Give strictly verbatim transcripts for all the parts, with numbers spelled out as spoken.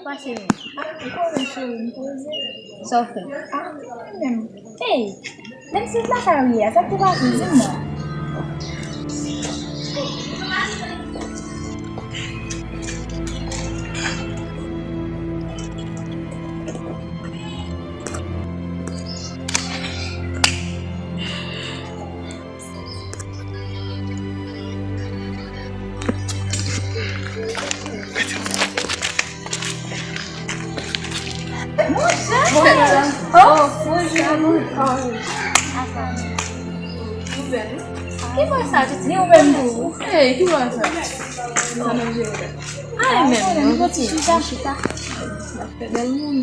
Pase non. Ah, ou konnen cheri, m poze. Sa w fè? Ah, mwen menm. Hey, menm si w lakay ou ye a, sa k te pase, di m non. Monchè! Oh, bonjou. Ki bò sa, pitit? Ni ou menm tou? Hey, ki bò sa? Sa manje ou la? Ay, menm, yon ti chita, chita. Bèl moun.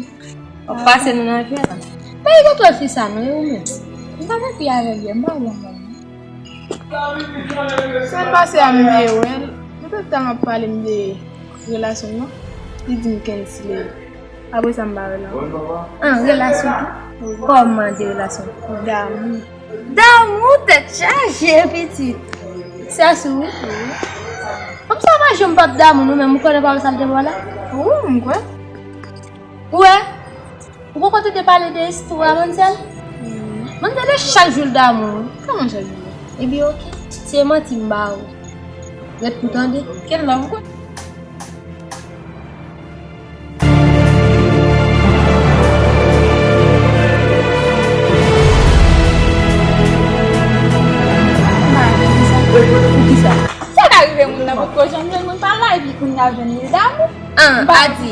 W ap pase nou nan jwèt. Pa gen kontwòl fi sa non, e ou menm? M pa fè pi avè l yè, m pa wè ansanm non. Semèn pase a m te wè l, nou te tan ap pale m de relasyon m nan, li di m kenn si li. Apre sa m pa wè l ankò. An, relasyon tou? Kòman de relasyon? Damou. Damou tèt chaje, pitit. Sèso wi. Kòm sa pa janm p ap damou nou menm, ou konnen pawòl sa l te ba w la? Wi, m kwè. Ou wè? Ou poko tande pale de istwa manzèl? Manzèl e chak jou l damou. Kòman chak jou? Ebyen, oke. Se manti m ba ou. Rèt pou tande. Kèl lòm ou konn? Poukisa? Sa ka rive moun nan potko janm jwenn moun pa live li kounye a jwenn li damou. An, Adi,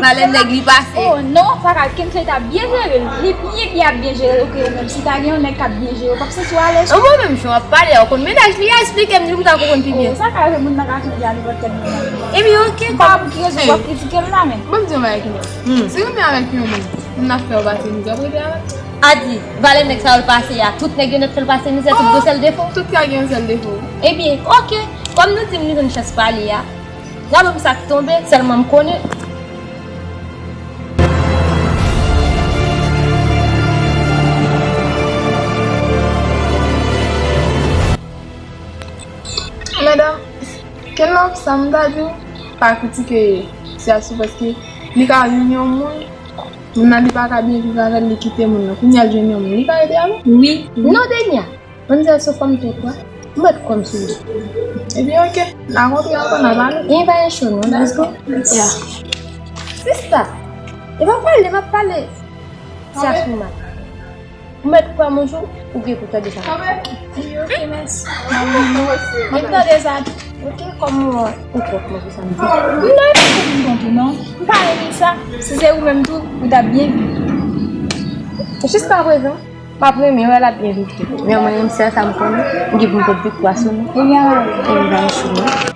valè nèg li pase. Oh non, sa ka kenbe ta byen jere l. Li byen byen ap byen jere l, oke, ou menm si ta gen yon nèg k ap byen jere l, w p ap santi w alèz. An, mwen menm jan w ap pale a, ou konn mennaj li a, esplike m li pou ta konprann pi byen. Oh, sa ka rive moun nan ka chanje a nenpòt kèl moman. Ebyen, oke, kòm. Pa pou ki rezon w ap kritike l la menm. Ban m di yon bagay ki nèt. Si w renmen avèk yon moun, moun nan fè w pase mizè, w ap rete avè l. Adi, valè nèg sa yo l pase a, tout nèg yo nèt fè l pase mizè, tout gen yon sèl defo. Tout ka gen yon sèl defo. Ebyen, oke, kòm nou di m nou jwenn chans pale a, Gade m sa k tonbe, sèlman m konnen. Medam, kenlòk sa m ta di w, pa kritike Siasou paske li ka jwenn yon moun, moun nan li pa ka byen viv avè l, li kite moun nan. Kounye a l jwenn yon moun, li ka rete avè l? Wi. Non, Denia. Manzèl se fanm tèt wa. M mèt kwè m sou li. Ebyen, oke. N a kontre ankò, n a pale. Gen bagay cho non, let's go. Yeah. Sista, e pa pale, m ap pale. Sa sou mal. M mèt kwè m yon jou, ou gen pou tande sa. Wi, oke, mèsi. M ap tande sa. Oke, kòman ou twòp manje samdi? M nan yon moun kontou non. M pa renmen sa. Si se ou menm tou, ou t ap byen viv. Jiskaprezan, m ap renmen wè l ap byen viv tou. Men mwen menm sèl sa m konnen, m gen pou m pot viktwa sou nou. Ebyen, ann ale. Ebyen, bay chou non.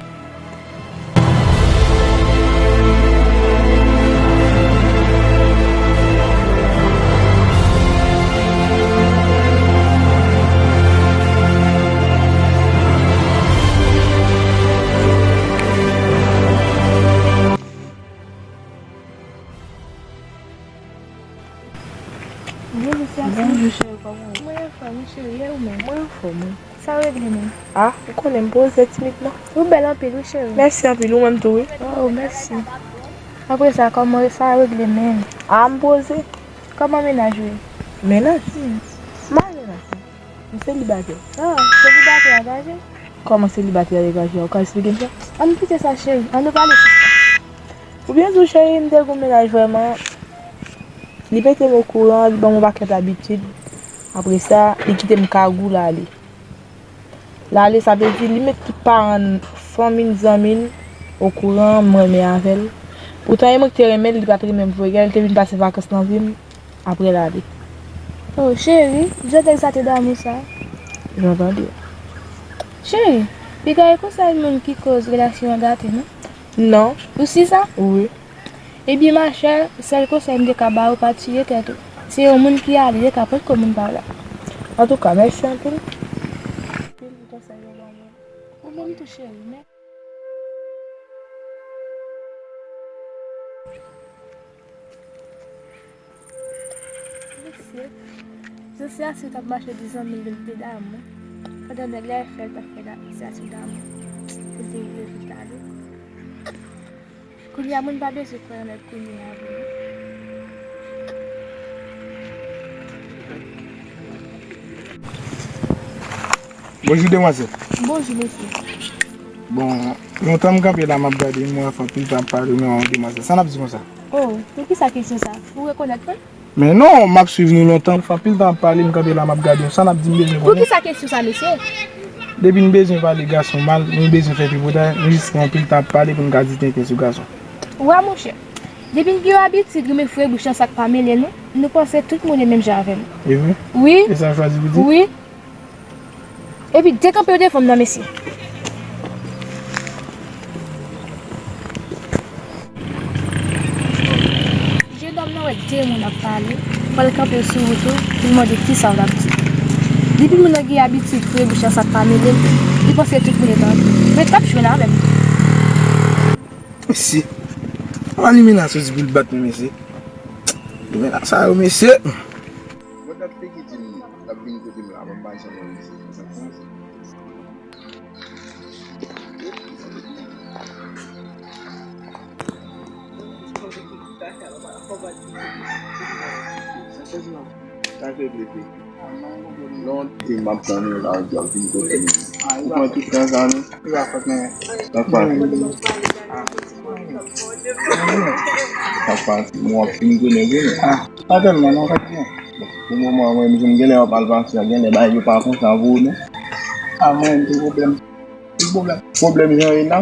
Bonjou, Siasou. Bonjou, cheri, kòman w ye? Mwen anfòm, wi, cheri, e ou menm? Mwen anfòm, wi. Sa w regle menm? Ah, ou konnen m poze timidman. Ou bèl anpil, wi, cheri. Mèsi anpil, ou menm tou, wi. Oh, mèsi. Apre sa, kòman sa w regle menm? Ah, m poze. Kòman mennaj ou ye? Mennaj? Hmm. M pa gen mennaj, non. M selibatè. Ah, selibatè a gaje? Kòman selibatè a degaje a? Ou ka esplike m sa? Ann kite sa, cheri. Ann nou pale sista. Ou byen di w, cheri, m te gon mennaj vrèman. Li mete m okouran, li ban m yon pakèt abitid. Apre sa, li kite m kagou l ale. L ale, sa vle di li met tout paran n, fanmi n, zanmi n okouran m renmen avè l. Poutan e mwen ki te renmen l, li pa t renmen m vre, li te vin pase vakans nan vi m. Apre l ale. Oh, cheri, jan nèg sa te damou sa. Jan w tande. Cheri, piga e konsa yon moun ki koz relasyon an gate, non? Non. Ou si sa? Wi. Ebyen, machè, sèl konsèy m te ka ba ou, pa tiye tèt ou. Se yon moun ki ale, li te ka potko moun pa w la. Antouka, mèsi anpil. Anpil pou konsèy ou ban mwen. Ou menm tou, cheri, men. Mesye, Siasou t ap mache di zanmi l li te damou. Pandan nèg la fè l pa fè damou, Siasou damou. Pou l te rive vit la, wi. Kounye a, moun pa bezwen kwè nan nèg kounye a vre. Bonjou, demwazèl. Bonjou, mesye. Bon, lontan m kanpe la, m ap gade, m wè w fè anpil tan ap pale, men yon demwazèl. Sa n ap di konsa? Oh, poukisa kesyon sa? Ou rekonèt mwen? Men non, m ap swiv nou lontan, m fè anpil tan ap pale, m kanpe la, m ap gade w. Sa n ap di, m bezwen konnen. Poukisa kesyon sa, mesye? Depi n bezwen pale gason mal, nou bezwen fè tripotay, nou jis pran anpil tan ap pale pou n ka di tenten sou gason. Wa monchè, depi n gen yon abitid renmen foure bouch nan sa k pa mele nou, nou panse tout moun e menm jan avè nou. E vre? Wi. E sa w chwazi pou di? Wi. Epi dekanpe w devan m nan, mesye. Jennonm nan wè de moun ap pale, pral kanpe l sou wout ou, pou l mande kisa w t ap di. Depi moun nan gen abitid foure bouch nan sa k pa mele l, li panse tout moun e tande. Men t ap jwenn avè m. Mesye, anba limena soti pou l bat mwen, mesye. Limena sa yo, mesye. Mwen t ap figi di m l ap vin kote m la, mwen pa janm wè misye. Sa k pase? Sa k regle fi? Lontan m ap tann ou la, ou di w ap vin kote m. Ou pran tout tan sa, non? Li pa fèt, men. Sa k pase? Sa k pase? Mwen w ap fin konnen vre, non? Ah, pa tèlman, non, fèt byen. Pou moman, mwen menm, m genlè w ap al pase a, genlè bagay yo pa konsa pou ou, non? Ah, mwen, m gen pwoblèm. Ki pwoblèm? Pwoblèm jan yo la?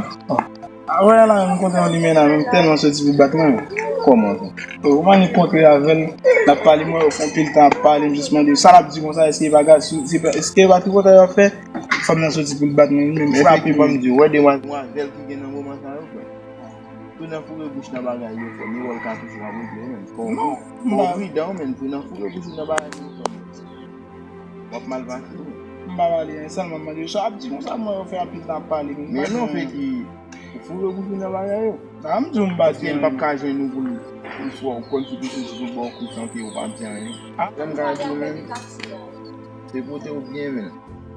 Ah, wè la, m kontre yon limena, men m tèlman soti pou bat mwen. Kòman sa? Ou pa ni kontre avè l, l ap pale, mwen, yo fè anpil tan ap pale, m jis mande, sa l ap di konsa, èske e pa gad, si, si, èske e pa tripotay yo ap fè? Fanm nan soti pou l bat mwen, li menm frape mwen. Ban m di w, wè demwazèl ki gen nan moman sa yo, frè. Tou nan foure bouch nan bagay yo, frè, men wòl ka toujou ap regle, men. Fò w pri-, fò w pridan, men, tou nan foure bouch nan bagay yo, frè. W ap mal pase, men. M pa pale anyen, sèlman m mande yo sa w ap di konsa, mwen yo fè anpil tan ap pale, men m pa di anyen. Men non, fè ki, ou foure bouch ou nan bagay yo. A, m di w m pa di anyen. Paske m p ap ka jwenn ou pou l, pou l fè w kòmsi pou soti pou ba w kou san ke ou pa di anyen. Ah. Sa m ka di w menm, se pote w byen, men.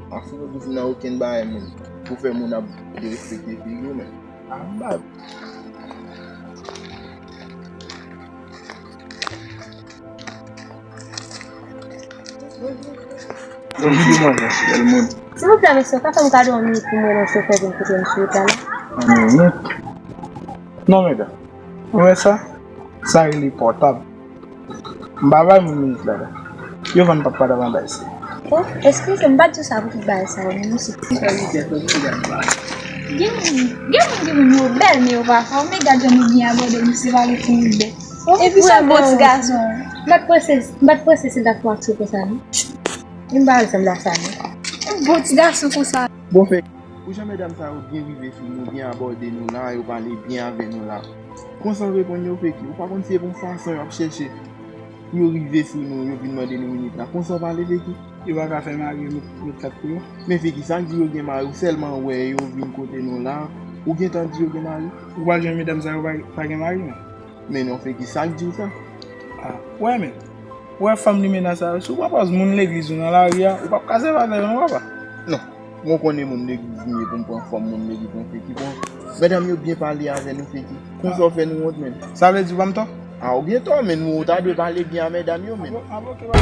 Pa foure bouch ou nan okenn bagay, men. Pou fè moun ap derespekte figi w, men. Ah, m pa Bonjou, demwazèl. Bèl moun. Silvouplè, mesye, ou ka fè m kado yon minit pou m rele yon chofè vin kote m sou wout la la? Yon minit? Non, medam. Ou wè sa? Sa rele pòtab. M pa bay moun minit la la. Yo vann papa la nan bay se. Oh, eskize m, m pa t di w sa pou tout bagay sa yo, men mesye. Gen moun, gen moun, gen moun yo bèl, men yo pa fò, men gad jan nou byen abòde, misye pa gen timoun bèl. Epi se yon bon ti gason. M pa t panse, m pa t panse se l t ap fè aksyon konsa, non. Li pa resanble a sa, non. Yon bon ti gason konsa. Bon, fè, pou jan medam sa yo byen rive sou nou, byen abòde nou la, yo pale byen avè nou la. Konsa w reponn yo, Feki? Ou pa konn si se pou yon fason y ap chèche pou yo rive sou nou, yo vin mande nou minit la. Konsa w pale, Feki? Yo pa ka fè mari yo met, met kat pou yo. Men, Feki, sa k di yo gen mari, ou sèlman wè yo vin kote nou la, ou gentan di yo gen mari? Ou pral jwenn medam sa yo pa, pa gen mari, men. Men non, Feki, sa k di w sa? Ah, wè, men. Ou wè fanm limena sa yo, si w pa pòz moun legliz ou nan lari a, ou p ap ka sèvi avè yo non, papa. Non. Mwen konnen moun legliz m ye pou m pran fanm moun legliz mwen, Feki. Bon, medam yo byen pale avè nou, Feki. Konsa w fè nou wont, men. Sa vle di w pa m tò? Ah, ou gen tò, men, ou ta dwe pale byen a medam yo, men. Ah, bon, ah, bon, ok, papa.